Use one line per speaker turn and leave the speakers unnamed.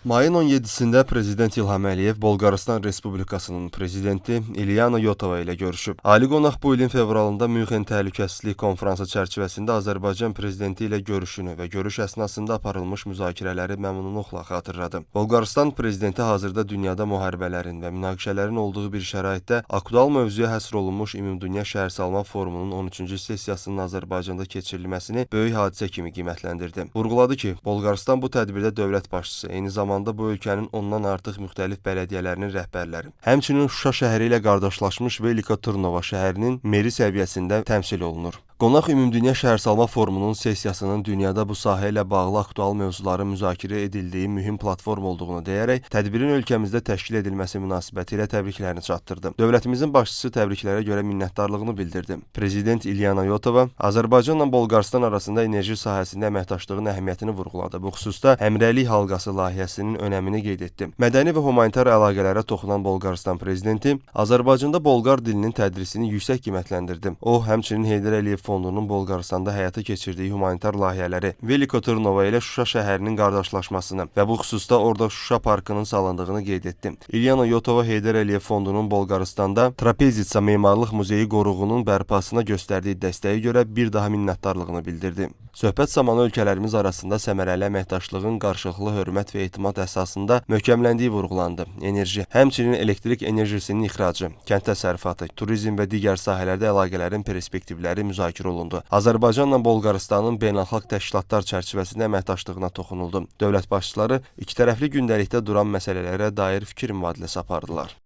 Mayın 17-sində Prezident İlham Əliyev Bolqarıstan Respublikasının prezidenti İlyana Yotova ilə görüşüb. Ali qonaq bu ilin fevralında Münxen Təhlükəsizlik Konfransı çərçivəsində Azərbaycan prezidenti ilə görüşünü və görüş əsnasında aparılmış müzakirələri məmnunluqla xatırladı. Bolqarıstan prezidenti hazırda dünyada müharibələrin və münaqişələrin olduğu bir şəraitdə aktual mövzuya həsr olunmuş Ümumdünya Şəhərsalma Forumunun 13-cü sessiyasının Azərbaycanda keçirilməsini böyük hadisə kimi qiymətləndirdi. Vurğuladı ki, Bolqarıstan bu tədbirdə dövlət başçısı, eyni zamanda bu ölkənin ondan artıq müxtəlif bələdiyyələrinin rəhbərləri, həmçinin Şuşa şəhəri ilə qardaşlaşmış Veliko Tırnova şəhərinin meri səviyyəsində təmsil olunur. Qonaq Ümumdünya Şəhərsalma Forumunun sessiyasının dünyada bu sahə ilə bağlı aktual mövzuların müzakirə edildiyi mühüm platform olduğunu deyərək, tədbirin ölkəmizdə təşkil edilməsi münasibətilə təbriklərini çatdırdı. Dövlətimizin başçısı təbriklərə görə minnətdarlığını bildirdi. Prezident İlyana Yotova Azərbaycanla Bolqarıstan arasında enerji sahəsində əməkdaşlığın əhəmiyyətini vurğuladı. Bu xüsusda Həmrəylik halqası layihəsinin önəmini qeyd etdi. Mədəni və humanitar əlaqələrə toxunan Bolqarıstan prezidenti Azərbaycanda bolqar dilinin tədrisini yüksək qiymətləndirdi. O, həmçinin Heydər Əliyev Fondunun Bolqarıstanda həyata keçirdiyi humanitar layihələri, Veliko Tırnova ilə Şuşa şəhərinin qardaşlaşmasını və bu xüsusda orada Şuşa parkının salındığını qeyd etdi. İlyana Yotova Heydər Əliyev Fondunun Bolqarıstanda Trapezitsa Memarlıq Muzeyi qoruğunun bərpasına göstərdiyi dəstəyə görə bir daha minnətdarlığını bildirdi. Söhbət zamanı ölkələrimiz arasında səmərəli əməkdaşlığın qarşılıqlı hörmət və etimad əsasında möhkəmləndiyi vurğulandı. Enerji, həmçinin elektrik enerjisinin ixracı, kənd təsərrüfatı, turizm və digər sahələrdə əlaqələrin perspektivləri müzakirə olundu. Azərbaycanla Bolqarıstanın beynəlxalq təşkilatlar çərçivəsində əməkdaşlığına toxunuldu. Dövlət başçıları ikitərəfli gündəlikdə duran məsələlərə dair fikir mübadiləsi apardılar.